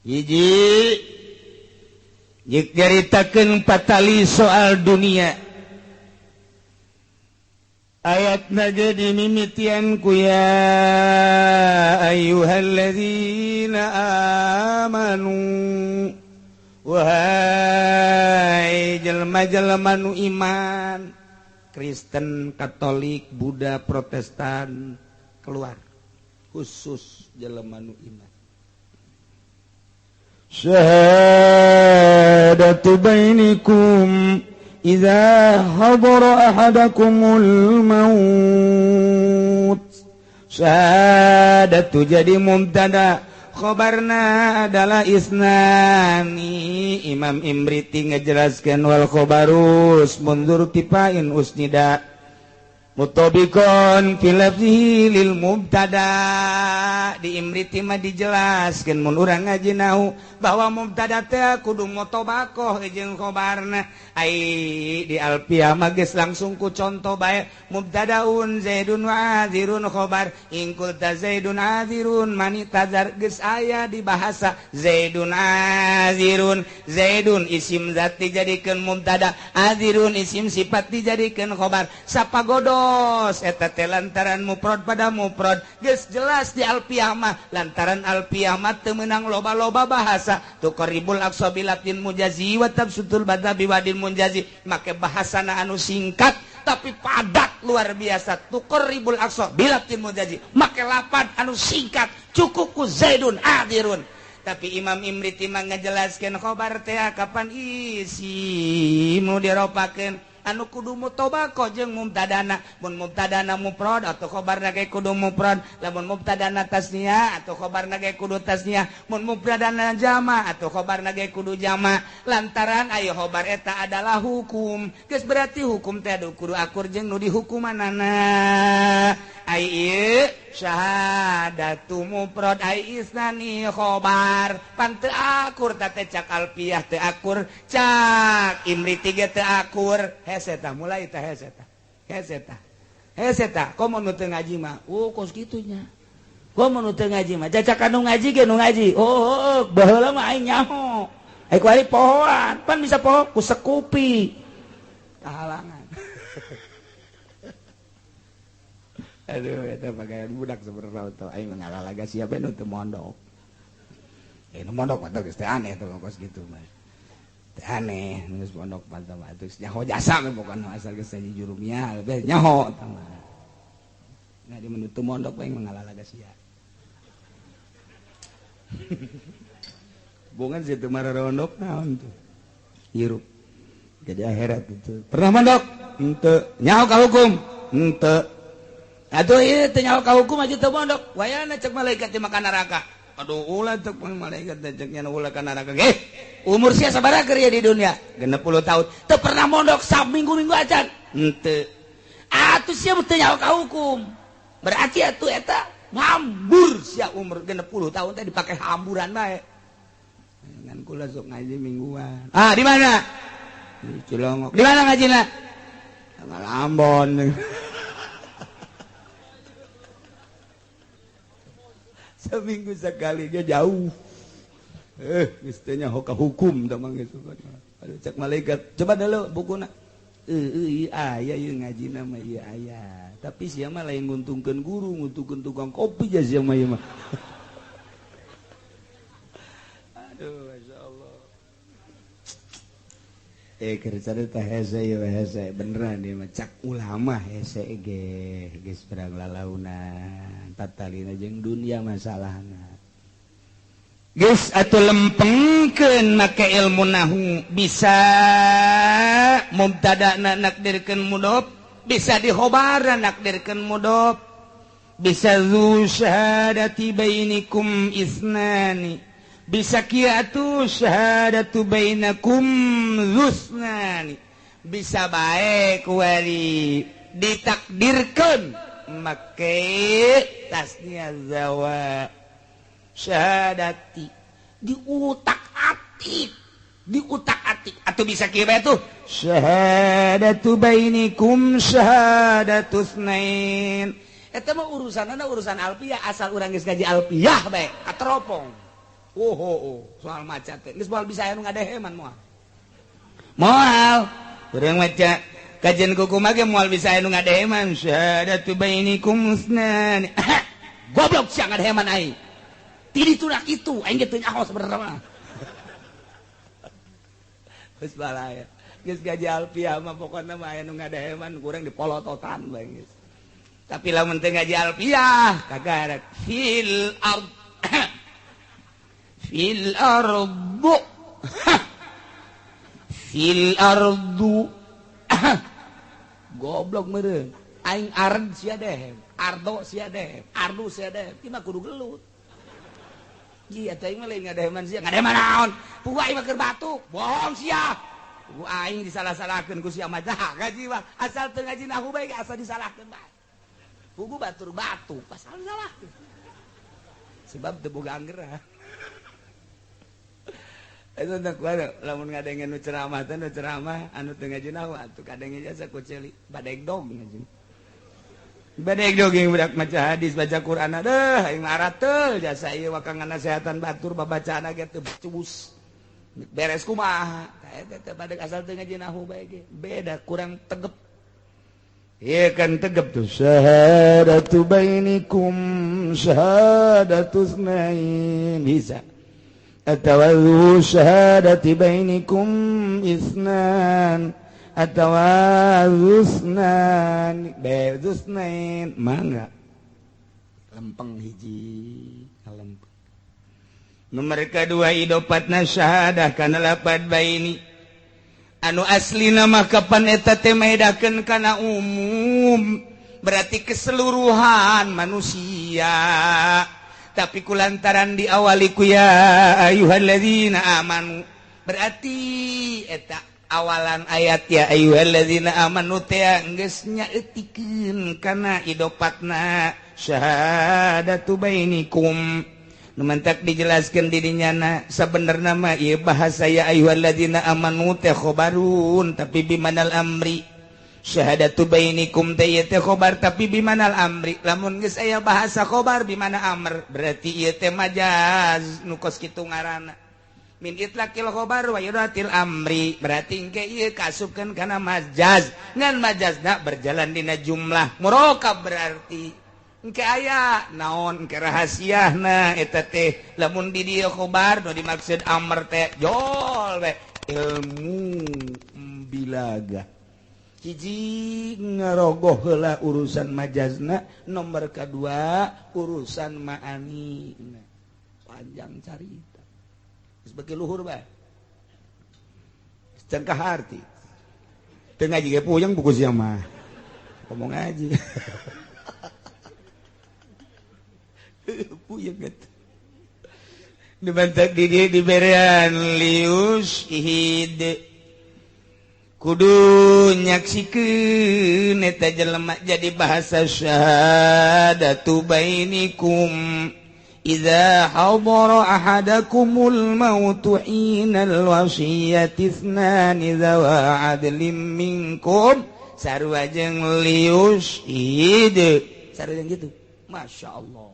Hiji jik nyaritakeun patali soal dunia. Ayatna ge dimimitian ku ya ayyuhalladzina amanu, wahai jelema-jelema nu iman, Kristen, Katolik, Buddha, Protestan keluar, khusus jelema nu iman. Syahadatu bainikum idza hadara ahadakumul maut. Syahadatu jadi mubtada, khobarna adalah isnani. Imam Imriti ngejelaskan wal khobarus mundur tipain usnida mutobikon fi lafzihi lil mubtada. Di Imriti mah dijelaskeun mun urang ngaji nahu bahwa mubtada teh kudu mutobakoh jeung khobarna. Ai di Alfiyah mah geus langsung ku contoh bae mubtadaun zaidun wa azirun khobar in qulta zaidun azirun mani tazar geus aya di bahasa zaidun azirun. Zaidun isim zat dijadikeun mubtada, azirun isim sifat dijadikeun khobar. Sapagodos eta teh lantaran mufrad pada mufrad geus jelas di Alfiyah mah. Lantaran Alfiyah mah teu meunang loba-loba bahasa tuqarribul aqsa bilatin mujazi wa tabsutul badha biwadin munjazi, make bahasana anu singkat tapi padat luar biasa. Tuqarribul aqsa bilatin mujazi make lapad anu singkat cukup ku zaidun adirun. Tapi Imam Imriti mah ngajelaskeun khobar teh kapan isi nu diropakeun anu kudu mutobaqoh jeung mubtadana. Mun mubtadana mufrad atau khobarna ge kudu mufrad, lamun mubtadana tasniah atau khobarna ge kudu tasniah, mun mubtadana jama atau khobarna ge kudu jama. Lantaran aya khobar eta adalah hukum, geus berarti hukum teh kudu akur jeung nu dihukumanana. Ai ieu syahadatu mufrad ai isnani khobar pan teu akur ta teh cak Alfiyah teu akur, cak Imriti ge teu akur. Hese tah mulai tah hese tah. Hese tah. Hese tah komo nu teu ngaji mah. Oh kos kitu nya. Komo nu teu ngaji mah cacak anu ngaji ge nu ngaji. Oh baheula mah aing nyaho. Ai ku ari pohoan, pan bisa poho ku sekupi. Kahalangan. Aduh eta pagawean budak sebenarnya teh aing ngalalaga siapa nu teu mondok. Nu mondok mah geus teh aneh teh kos kitu mah. Aneh geus pondok mantap atuh nyaho jasa we pokona asal geus saji jurumnya beh nyaho tah mah. Nah di menutu mondok paling mengalalaga sia. Bongan situ mararondok naon tuh. Hirup. Jadi akhirat itu. Pernah mondok? Henteu. Nyaho ka hukum? Henteu. Atuh ieu teu nyaho ka hukum aja teu mondok. Wayana cek malaikat di makan neraka. Aduh ulah cek malaikat teh cek nya ulah ka neraka. Geh. Umur sia sabaraha keur di dunia? 60 tahun. Teu pernah mondok saminggu-minggu acan. Henteu. Atuh sia teu nyaho ka hukum. Berarti atuh eta ngambur sia umur 60 tahun teh dipake hamburan bae. Ngan kula sok ngaji mingguan. Ah, di mana? Di Cilongok. Di mana ngajina? Tanggal Ambon. Seminggu sekali dia jauh. Mestinya hoka hukum tamang geus. Aduh cek malaikat, coba dulu bukuna. Ieu aya ieu ngajina mah ieu aya. Tapi sia mah lain nguntungkeun guru, nguntungkeun tukang kopi ja sia mah ieu mah. Aduh, masyaallah. Keur carita hese ieu hese beneran ieu mah cak ulama hese ge geus perang lalaunan tatalina jeung dunia masalahna. Geus atuh lempengkeun make ilmu nahu bisa mubtadana nakdirkeun mudhof, bisa dikhobarna nakdirkeun mudhof, bisa zu syahadati bainikum isnani, bisa kieu atuh syahadatu bainakum zusnani, bisa bae kuari Ditakdirkeun make tasnia zawa syahadati diutak-atik, diutak-atik atau bisa kira tuh syahadatu bainikum syahadatu tsnain. Eta mah urusanana urusan alfiah, asal urang geus ngaji alfiah bae kateropong. Oh, oh, oh, soal maca teh geus moal bisa anu ngadeheman moal. Moal urang maca kajian kuku mage moal bisa anu ngadeheman syahadatu bainikum tsnain. Goblok sia ngadeheman aing. Tidi tunak itu aing ge teu nyaho sebenarnya mah. Geus balaya. Geus gaji alfiah mah pokona mah aya nu ngadeheman kurang dipolototan bae geus. Tapi lamun teu ngaji alfiah kagarak fil ard fil ardu fil ardu goblok meureun aing ard sia dehem ardo sia dehem ardu sia dehem ieu mah kudu gelut. Iya, teh mah lain ngadeheman sia, ngadeheman naon? Pugu aing mah keur batuk, bohong sia. Pugu aing disalah-salahkeun ku sia mah ngaji mah, asal teu ngaji nahu bae asal disalahkeun bae. Pugu batur batuk, asal disalahkeun. Sebab teu boga anggeran. Eta teh kuat lamun ngadengen nu ceramah teh nu ceramah anu teu ngaji nahu atuh kadenge jasa ku ceuli badeg dog ngaji. Badeg dogeng budak maca hadis baca Quran aduh aing marateul jasa ieu wakang nasehatan batur babacaan ge teu becus. Beres kumaha eta teh badeg asal teu ngaji nahu bae ge beda kurang tegep. Ieu kan tegep tuh syahadatu bainikum syahadatu tsnain bisa. Atawazu syahadati bainikum itsnan atawazusnan bezusnain mangga lempeng hiji lempeng. Nomor kedua idopatna syahadah kana lapad baini anu aslina mah kapan eta teh maedakeun kana umum berarti keseluruhan manusia, tapi kulantaran diawali ku ya ayyuhalladzina amanu berarti eta awalan ayat ya ayyuhalladzina amanu teh geus nyaeutikeun kana idopatna syahadatu bainikum. Nu mantak dijelaskeun di dinya na sabenerna mah ieu bahasa ya ayyuhalladzina amanu teh khobarun tapi bimanal amri. Syahadatu bainikum teh ieu teh khobar tapi bimanal amri. Lamun geus aya bahasa khobar bimana amr berarti ieu teh majaz nu kos kitu ngaranna. Min itlaqil khobar wa yuratil amri berarti engke ieu kaasupkeun kana majaz ngan majazna berjalan dina jumlah murokab berarti engke aya naon engke rahasiahna eta teh lamun di dieu khobar nu dimaksud amr teh jol we ilmu bilaga hiji ngarogoh heula urusan majazna nomor kedua urusan ma'ani panjang carita sebagai luhur bae cengkah arti teu ngaji ge puyeng buku sia mah ngomong ngaji puyeng gitu dibantak di dieu diberean lius ihid kudu nyaksikeun eta jelema jadi bahasa syahadatu bainikum idza hadara ahadakumul mautu hinal wasiyati itsnani dzawa adlim minkum sarua jeung lius id sarua jeung gitu. Masya Allah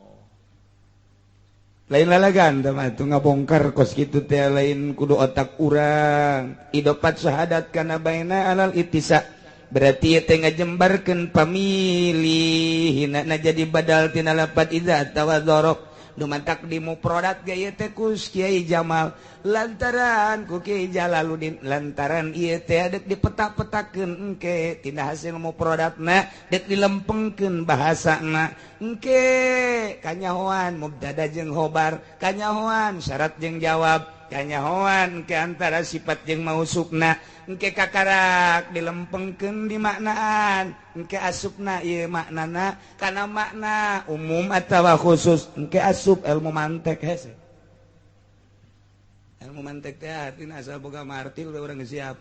lain lalagan teh mah tuh ngabongkar kos kitu teh lain kudu otak urang idopat syahadat kana baina alal ittisa berarti ieu teh ngajembarkeun pamilih hina jadi badal tina lapat idza atawa dzaraf dumantak di muprodat ge ieu teh ku Kiai Jamal lantaran ku Kiai Jalaluddin lantaran ieu teh dek dipetak-petakeun engke tina hasil muprodatna dek dilempengkeun bahasana engke kanyahoan mubtada jeung khobar kanyahoan syarat jeung jawab kanyahoan ke antara sifat jeung mausufna engke kakarak dilempengkeun di maknaan engke asupna ieu maknana kana makna umum atawa khusus engke asup ilmu mantek hese ilmu mantek teh artina asal boga martil we urang siap.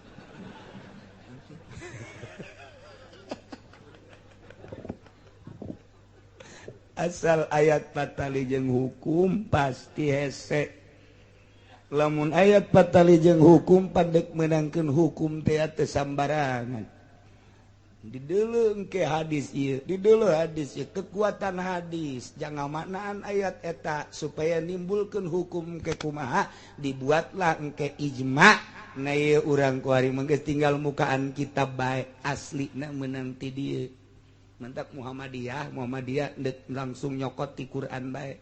Asal ayat patali jeung hukum pasti hese. Lamun ayat patali jeung hukum pandek menangkeun hukum teh teu sambarangan. Dideuleu ke hadis ieu, dideuleu hadis ieu, kekuatan hadis jangan maknaan ayat eta supaya nimbulkeun hukum ke kumaha dibuatlah engke ijma. Nah ieu urang kuari mah geus tinggal mukaan kitab bae aslina meunang ti dieu. Mantap Muhammadiyah, Muhammadiyah langsung nyokot ti Quran bae.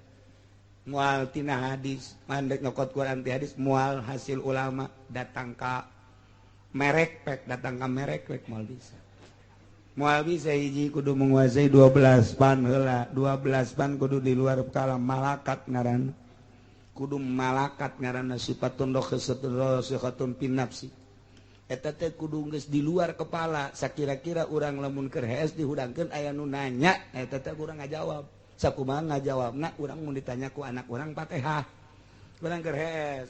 Mual tina hadis, mandek nyokot Quran ti hadis, mual hasil ulama datang ka merek pek, datang ka merek pek moal bisa. Moal bisa hiji kudu menguasai 12 pan heula, 12 pan kudu di luar kepala malakat ngaran. Kudu malakat ngaranna sifatun rasikhatun fin nafsi. Eta teh kudu geus di luar kepala sakira-kira urang lamun keur hees dihudangkeun aya nu nanya eta teh urang ngajawab sakumaha ngajawabna urang mun ditanya ku anak urang Fatihah urang keur hees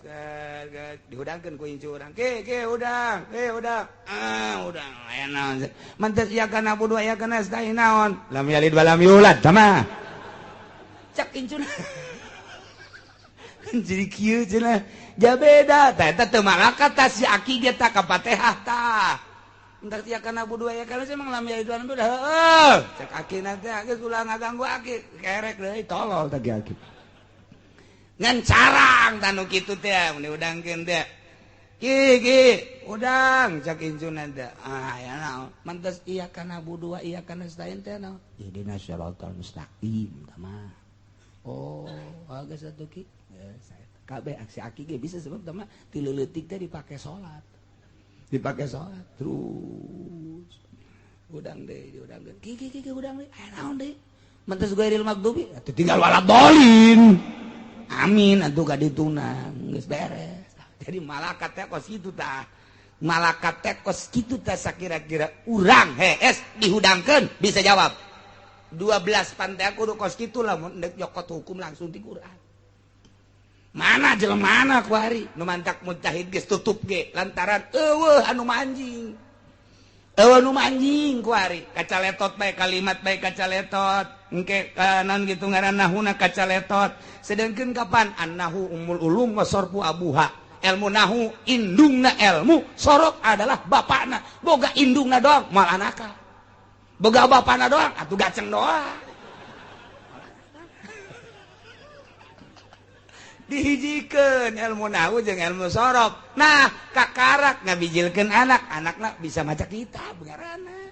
dihudangkeun ku incu urang ke ke udang ke udang ah udang aya naon mantes ya kana budu aya kana stain naon lam yalid walam yulad sama cak incuna jadi kieu cenah jabeda tah eta teu malakat tah si aki ge tah ka Fatihah tah entar tia kana budu aya kana emang lam yalid walam yulad heueuh cek aki na teh geus ulah ngaganggu aki kerek deui tolol tah aki ngan carang tah nu kitu teh mun diudangkeun teh ki ki udang cek incuna teh ah aya naon mantes iya kana budu wa iya kana stain teh naon ihdina siratal mustaqim tah mah oh geus atuh ki kabeh aksi aki ge bisa sebab tama ti leutik teh dipake salat. Dipake salat terus. Udang deui, diudang deui. Ki ki ki udang deui. Aya naon deui? Mantes ghairil maghdubi atuh tinggal waladolin. Amin atuh ka dituna geus beres. Jadi malakat teh kos kitu tah. Malakat teh kos kitu tah sakira-kira urang hees dihudangkeun bisa jawab. 12 pantai kudu kos kitu lamun deuk nyokot hukum langsung ti Quran. Mana jelema mana kuari nu mantak mujtahid geus tutup ge lantaran eueuh anu manjing. Eueuh nu manjing kuari kacaletot bae kalimat bae kacaletot engke kanan gitu ngaran nahuna kacaletot sedengkeun kapan annahu umul ulum wa sarfu abuha ilmu nahu indungna ilmu sorok adalah bapakna boga indungna doang moal anaka boga bapakna doang atuh gaceng doang dihijikeun ilmu nahwu jeung ilmu sorof. Nah, kakarak ngabijilkeun anak, anakna bisa maca kitab ngaranna.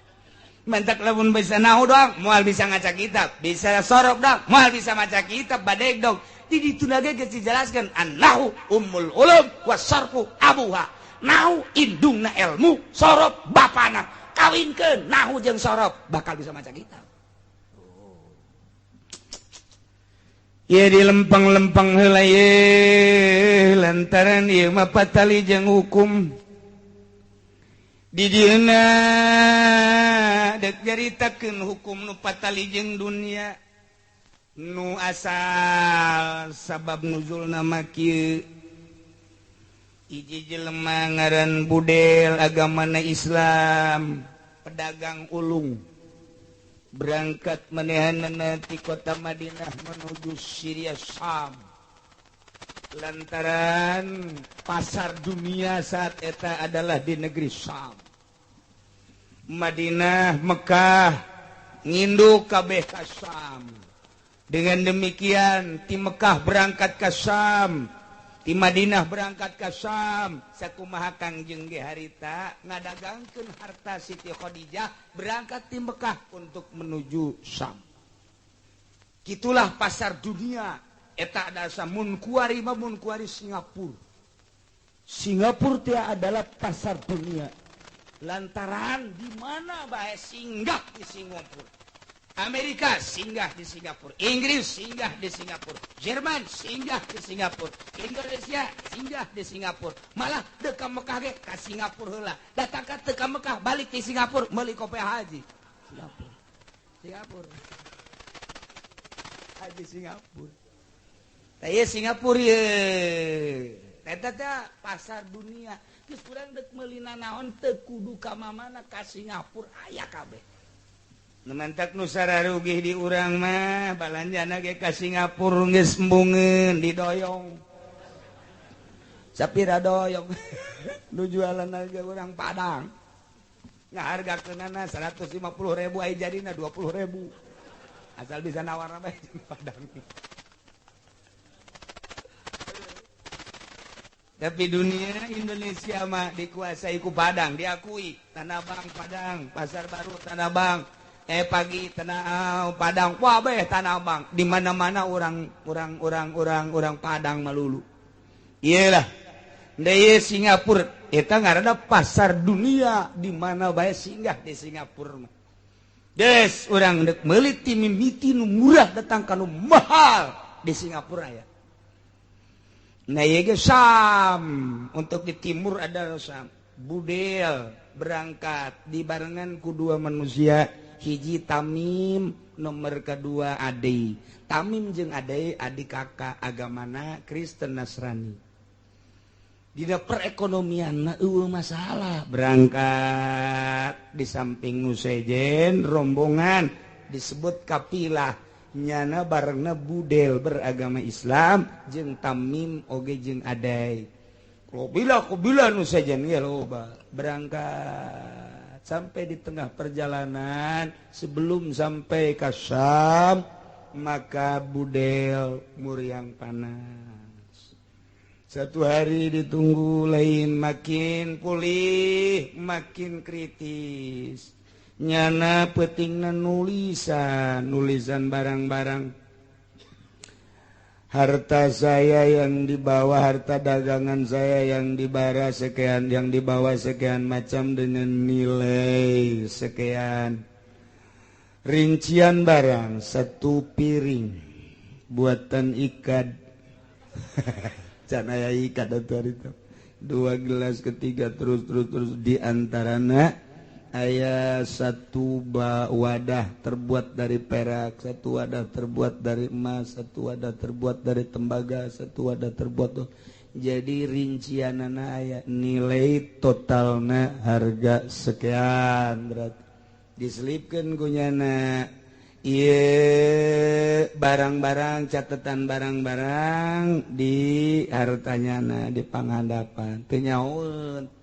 Mantak lamun bisa nahwu doang moal bisa ngaca kitab, bisa sorof doang moal bisa maca kitab badeg dong. Di ditu ge geus dijelaskeun an-nahwu ummul ulum was-sarfu abuha. Nahwu indungna ilmu, sorof bapana. Kawinkeun nahwu jeung sorof bakal bisa maca kitab. Ye di lempeng-lempeng heula ye lantaran ieu mah patali jeung hukum di dieuna dek nyaritakeun hukum nu patali jeung dunia nu asal sabab nuzulna mah kieu hiji jelema ngaran Budel agamana Islam pedagang ulung berangkat manehanana ti kota Madinah menuju Syria Syam lantaran pasar dunia saat eta adalah di negeri Syam. Madinah Mekah nginduk kabeh ka Syam. Dengan demikian ti Mekah berangkat ka Syam, ti Madinah berangkat ka Syam, sakumaha Kangjeng ge harita ngadagangkeun harta Siti Khadijah berangkat ti Mekah untuk menuju Syam. Kitulah pasar dunia eta ada mun kuari mah mun kuari Singapura. Singapura teh adalah pasar dunia. Lantaran di mana bae singgah di Singapura. Amerika singgah di Singapura, Inggris singgah di Singapura, Jerman singgah di Singapura, Indonesia singgah di Singapura. Malah teu ka Mekah ge ka Singapura heula. Datang ka teu ka Mekah balik di Singapura meuli kope haji. Singapura. Singapura. Haji Singapura. Tah ieu Singapura ye. Eta teh pasar dunia. Geus urang deuk meuli nanaon teu kudu ka mamana ka Singapura aya kabeh. Mantak nu sararugih di urang mah balanjana ge ka Singapura geus embungeun didoyong. Sapira doyong nu jualan harga urang Padang. Ngahargakeunana 150.000 ai jadina 20.000. Asal bisa nawar bae Padang. Tapi dunia Indonesia mah dikuasai ku Padang, diakui Tanah Abang Padang, Pasar Baru Tanah Abang. Pagi Tanah Padang, wah beh Tanah Abang. Di mana-mana orang orang orang orang orang Padang melulu. Iyalah. Deui Singapura eta ngaranna pasar dunia di mana bae singgah di Singapura mah. Des urang deuk meuli ti mimiti nu murah datang ka nu mahal di Singapura ya. Nah ieu ge Sam, untuk di timur ada Sam. Budel berangkat dibarengan ku dua manusia. Hiji Tamim, nomor kedua Ade. Tamim jeung Ade adik kakak agamana Kristen Nasrani. Dina perekonomian eueuh masalah. Berangkat di samping nu sejen rombongan disebut kapilah nyana barengna budel beragama Islam jeung Tamim oge jeung Ade. Kubila nu sejen ge loba berangkat. Sampai di tengah perjalanan sebelum sampai ke Syam maka budel muriang panas. Satu hari ditunggu lain makin pulih makin kritis. Nyana peutingna nulisan, nulisan barang-barang. Harta saya yang dibawa, harta dagangan saya yang dibara sekian, yang dibawa sekian macam dengan nilai sekian. Rincian barang satu piring buatan ikat. Can aya ikat atuh itu. Dua gelas ketiga terus terus terus di antarana aya satu wadah terbuat dari perak, satu wadah terbuat dari emas, satu wadah terbuat dari tembaga, satu wadah terbuat. Jadi rincianana aya nilai totalna harga sekian berarti. Diselipkeun ku nyana ieu barang-barang, catatan barang-barang di hartanyana di panghandapan. Teu nyahoeun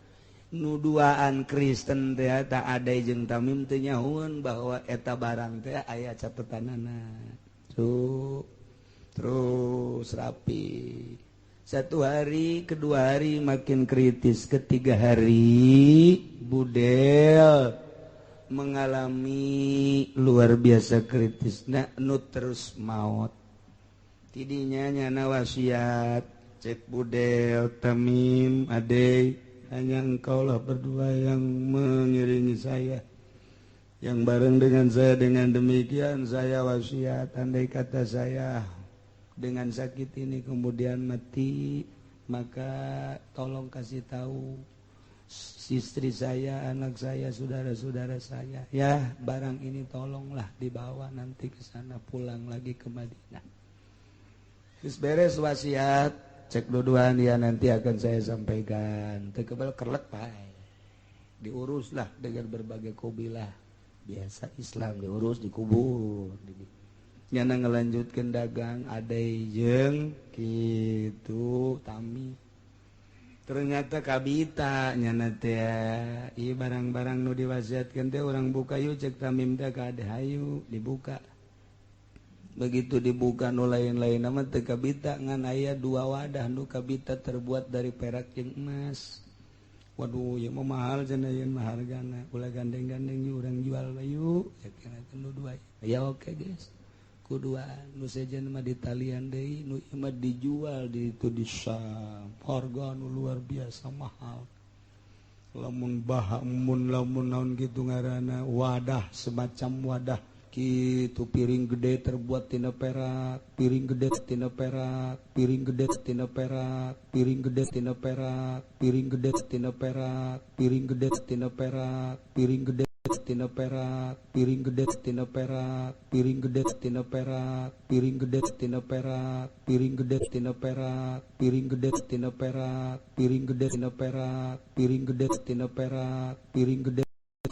nu duaan Kristen teh tak ada jeung Tamim teu nyahoeun bahwa eta barang teh aya catetanana. Tuh terus rapi. Satu hari, kedua hari makin kritis, ketiga hari budel mengalami luar biasa kritis. Nah, nu terus maut. Tidinya nyana wasiat cek budel Tamim Ade, hanya engkaulah berdua yang mengiringi saya, yang bareng dengan saya. Dengan demikian saya wasiat, andai kata saya dengan sakit ini kemudian mati, maka tolong kasih tahu istri saya, anak saya, saudara-saudara saya, ya barang ini tolonglah dibawa nanti ke sana, pulang lagi ke Madinah. Terus beres wasiat, cek dua-duaan ya nanti akan saya sampaikan. Tekebal kerlek pae. Diuruslah dengan berbagai kabilah. Biasa Islam diurus dikubur. Nyana ngelanjutkeun dagang adai jeung kitu Tami. Ternyata kabita nyana teh ieu barang-barang nu diwasiatkeun teh urang buka yuk cek Tamim teh ka ade hayu dibuka. Begitu dibuka nu lain-lain nama teu kabita ngan aya dua wadah nu kabita terbuat dari perak jeung emas. Waduh, ieu mah mahal cenah ieu mah hargana. Ulah gandeng-gandeng yuk urang jual bae yuk. Ya kira nu dua. Ya oke guys. Ku dua nu sejen mah ditalian deui, nu ieu mah dijual di itu di Syam. Harga nu luar biasa mahal. Lamun bahamun lamun naon kitu ngaranna wadah semacam wadah kitu piring gede terbuat tina perak, piring gede tina perak, piring gede tina perak, piring gede tina perak, piring gede tina perak, piring gede tina perak, piring gede tina perak, piring gede tina perak, piring gede tina perak, piring gede tina perak, piring gede tina perak, piring gede tina perak, piring gede tina perak, piring gede tina perak, piring gede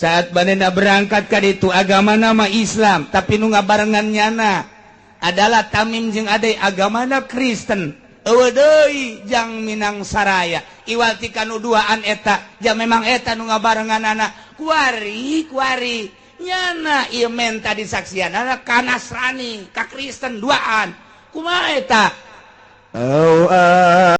Saat manehna berangkat ka itu, agama nama Islam, tapi nu ngabarengan nyana adalah Tamim jeung Ade, agamana Kristen. Eueuh deui jang Minang Saraya iwal ti kanu duaan eta, ja memang eta nu ngabarengan anak kuari kuari nyana ieu menta disaksian anak ka Nasrani, ka Kristen duaan. Kumaha eta? Au.